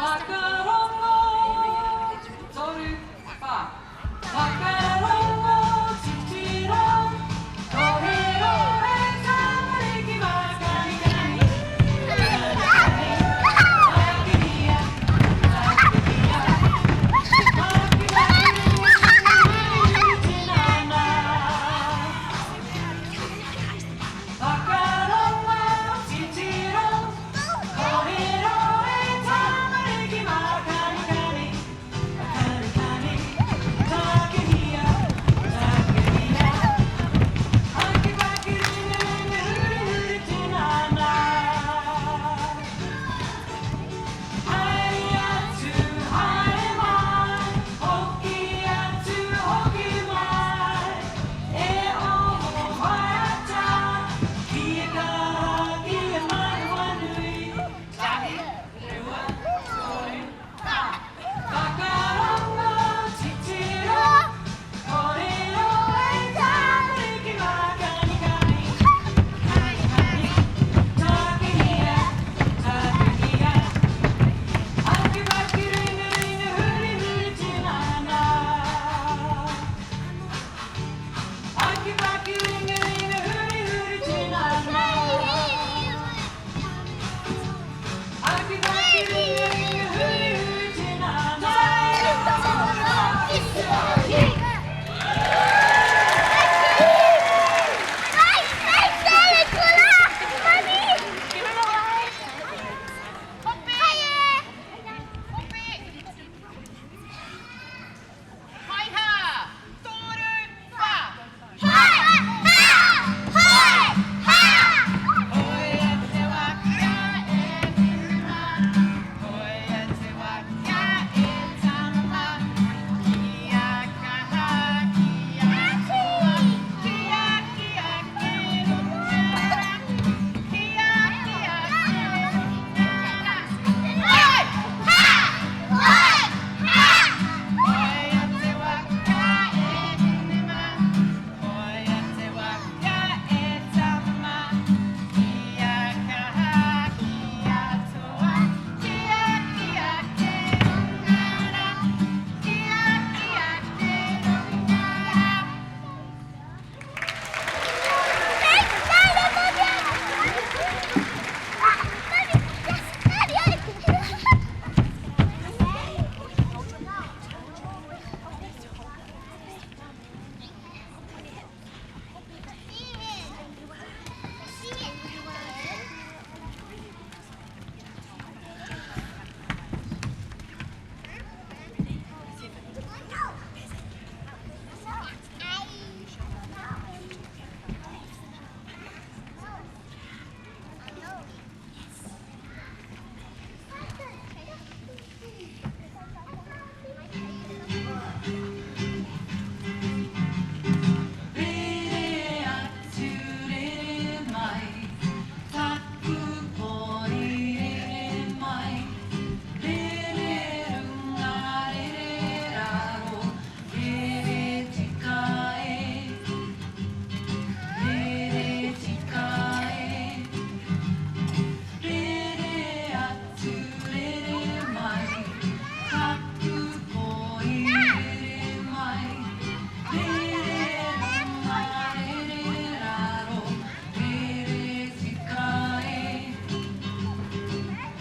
Whakarongo, toru, whā. Whakarongo, titiro, kōrero e tamariki mā, kanikani, kanikani, tākihia, tākihia, makimakiringa, tinana. Whakarongo, titiro, kōrero e tamariki mā, kanikani, kanikani, tākihia, tākihia, makimakiringa, huri huri tinana. Haere atu, haere mai, hoki atu, hoki mai, e oho waiata, kia kaha, kia manawanui, tahi, rua, toru, whā. Whakarongo, titiro, kōrero e tamariki mā, kanikani, kanikani, tākihia, tākihia, Aki ringa ringa huri huri tinana. Aki baki ringa ringa huri huri tinana. Aki baki ringa ringa huri huri tinana. Haiha! Toru, whā! Hoea te waka e Pirima, hoea te waka e Tama, kia kaha, kia toa, kia kia ki runga rā, kia kia ki runga rā. Hoea te waka e Pirima, hoea te waka e Tama, kia kaha, kia toa, kia kia ki runga rā, kia kia ki runga rā. Rere atu, rere mai, taku pori rere mai, rere runga, rere raro, rere tika e, rere tika e. Rere atu, rere mai, taku poi rere mai, rere runga, rere raro, rere tika e,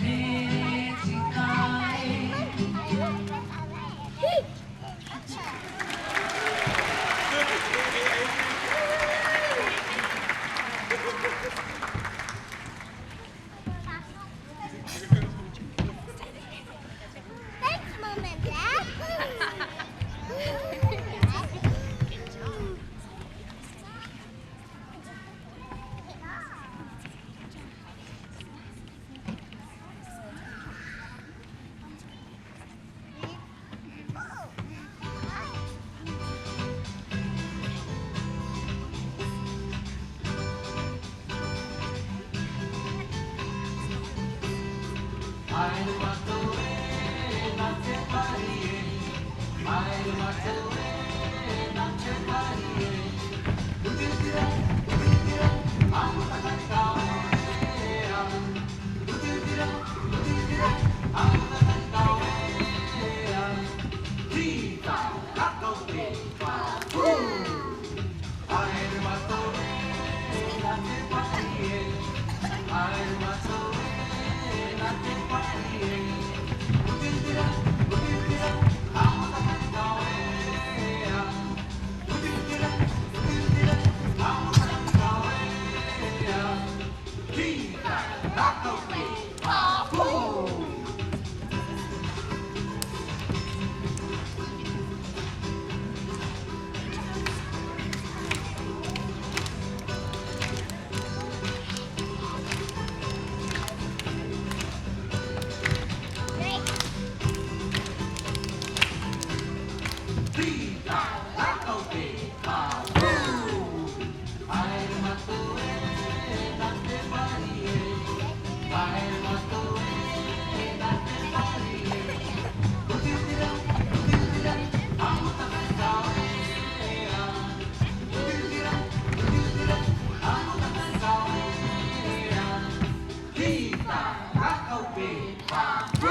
rere tika e. Thanks, Mum and Dad. Haere matou e nā te pari e, haere matou e nā te pari e. Utirutira, utirutira, ahu takarika o ea. Utirutira, utirutira, ahu takarika. Ope.